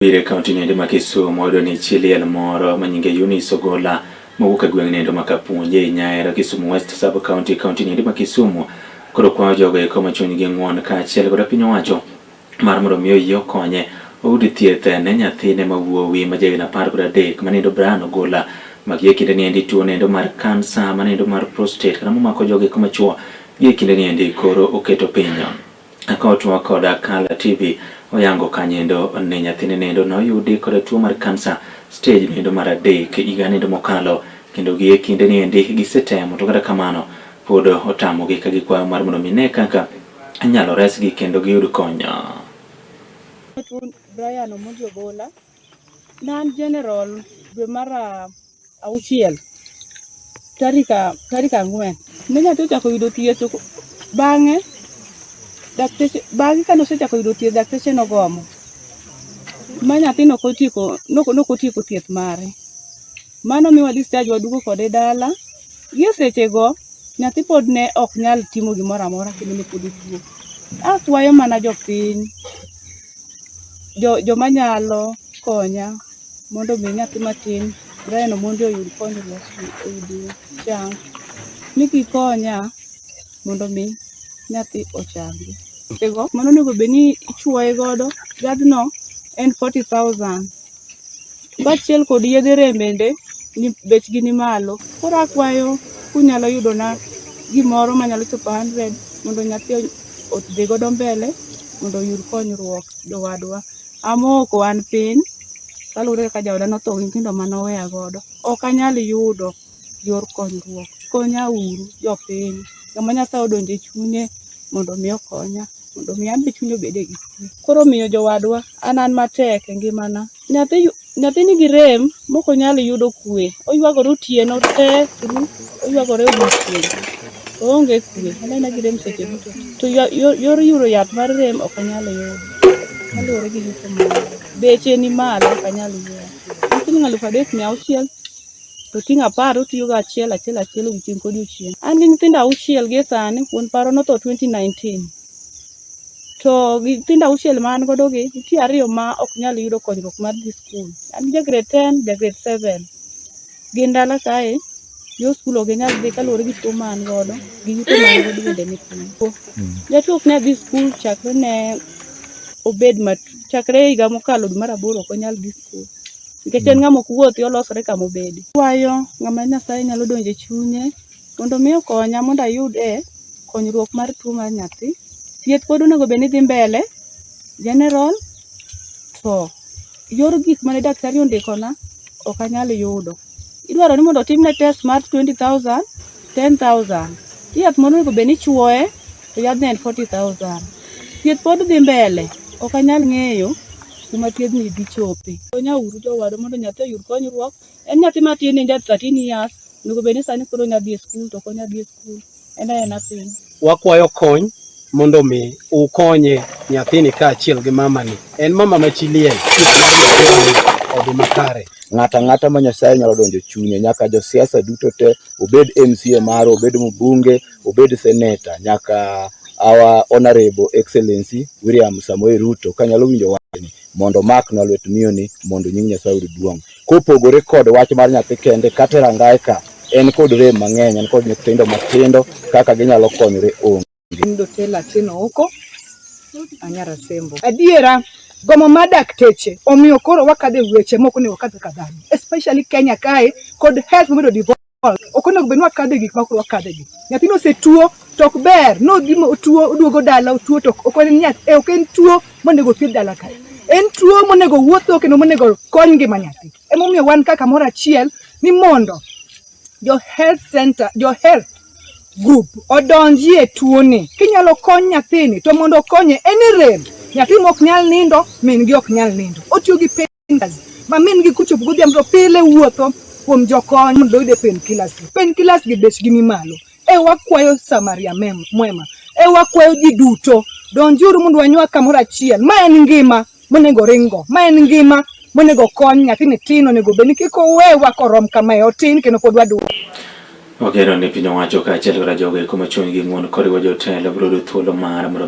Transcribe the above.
Biro e kaunti noendo ma Kisumu oyudo ni chi liel moro ma nyinge Eunice Ogola mowuok e gweng' noendo ma Kapuonj ei Nyaero, Kisumu West Sub County, kaunti noendo ma Kisumu koro kwayo jogo eko ma chunygi ng'won kaachiel koda piny owacho mar mondo mi oyie okonye oyud thieth ne nyathine ma wuowi ma jahigni 13 manindo Brian Ogola ma gie kinde niendi tuo nendo mar kansa manendo mar prostate kata momako jogo eko machuo gie kinde niendi koro oketo piny. Kotwa koda Kala TV oyango kanyendo ni nyathine nendo noyudi koda tuo mar kansa stage nendo mar 3 higa nendo mokalo kendo gie kinde niendi gisetemo to kata kamano pod otamogi ka gikwayo mar mondo mi ne kaka inyalo resgi kendo giyud kony. Brian Omondi Ogola ne an general dwe mar 6 tarik 4 ne nyathi ochako yudo thieth bang'e dakteche bang'e kane osechako yudo thieth dakteche nogomo ma nyathi nokotieko thieth mare. Mano miwa discharge waduogo kode dala. Gie sechego nyathi pod ne ok nyal timo gimoro amora kendo ne pod otuo. Akwayo mana jopiny, joma nyalo konya mondo mi nyathi matin Brian Omondi oyud konyruok, oyud chang, ni gikonya mondo mi nyathi ochangi. Sechego mano onego bed ni ichuoye godo, yadhno en 40,000. Kaachiel kod yedhe rem bende bechgi ni malo. Koro akwayo kunyalo yudona gimoro manyalo chopo 100 mondo nyathi odhi godo mbele mondo oyud konyruok jowadwa. Amoko an piny kaluwore kaka jaoda notho gi nyithindo manoweya godo. Ok anyal yudo yor konyruok. Konya uru jopiny. Ng'ama Nyasaye odonjo e chunye mondo mi okonya, mondo mi an be chunya obede gi kwe. Koro omiyo jowadwa an matek e ngimana. Nyathi nigi rem mok onyal yudo kwe. Oywagore otieno te through, oywagore odiochieng'. Oonge kwe, en aena gi rem seche duto. To yor yudo yath mar rem ok anyal yudo. Kaluwore gi yuto mara. Beche ni malo ok anyal yudo. Siling 3600 to ting' 10 otiyo go achiel achiel achiel odiochieng' kodiochieng'. An gi nyithindo 6 gie sani, wuon paro notho 2019. To gi nyithindo 6 ma an godo gi, nitie 2 ma ok nyal yudo konyruok mar dhi skul. An gi ja grade 10, ja grade 7. Gin dala kae, yo skul ok ginyal dhi kaluwore gi tuo ma an godo, gi yuto ma an godo bende ni piny. Jatuo ok nyal dhi skul chakre ne obed chakre higa mokalo dwe mar 8 ok onyal dhi skul. Nikech en ng'ama ok wuothi, olosore kama obede. Akwayo ng'ama Nyasaye nyalo donjo e chunye mondo mi okonya mondo ayud e konyruok mar tuo mar nyathi. Thieth pod onego bed ni dhi mbele, general, to yor gik mane daktari ondikona ok anyal yudo. Idwaro ni mondo otimne test mar 20,000, 10,000. Yath moro onego bed ni ichuoye to yadhno en 40,000. Thieth pod dhi mbele, ok anyal ng'eyo kuma thiedhni dhi chope. Konya uru jowadwa mondo nyathi oyud konyruok. En nyathi matin, en ja 13 years, onego bed ni sani koro onya dhi e skul to ok onya dhi e skul. En aena piny. Wakwayo kony mondo mi ukonye nyathini kaachiel gi mamani. En mama ma chi liel, odhi makare. Ng'ato ang'ata ma Nyasaye nyalo donjo chunye, nyaka josiasa duto te, obed MCA maro, obed mbunge, obed seneta, nyaka our honorable excellency William Samoei Ruto kanyalo winjo wachni mondo omaknwa lwet miyoni mondo nying Nyasaye oyud duong'. Kopogore kod wach mar nyathi kende, kata e rangae ka en kod rem mang'eny, en kod nyithindo matindo kaka ginyalo konyore onge. Dotela Atieno Oko, Anyara Sembo. Adiera, gomo mar dakteche omiyo koro wakadho e weche mok onego wakadh kaka dhano, especially Kenya kae kod health mobedo devolved. Ok onego bed ni wakadho e gik ma koro wakadhe gi. Nyathino osetuo to ok ber nodhi otuo oduogo dala otuo to ok en nyathi ok en tuo monego thiedh dala kae. En tuo monego wuotho kendo monego kony ngima nyathi. Emomiyo wan kaka kamoro achiel ni mondo jo health center, jo health group odonjie tuoni. Kinyalo kony nyathini to mondo okonye en rem. Nyathi mok nyal nindo, min gi ok nyal nindo. Otiyo gi painkillers. Ma min gi kochopo godhiambo to pile wuotho kuom jokony mondo oyude painkillers. Painkillers gi bechgi ni malo. E wakwayo Samaria mwema. E wakwayo ji duto. Donjuru mondo wanywak kamoro achiel. Ma en ngima monego ringo. Ma en ngima monego kony nyathini tin onego bed ni kik owewa korom kamae otin kendo pod waduoko. Ogeno ni piny owacho kaachiel koda jogo eko ma chunygi ng'won koriwo jotelo biro yudo thuolo mar mondo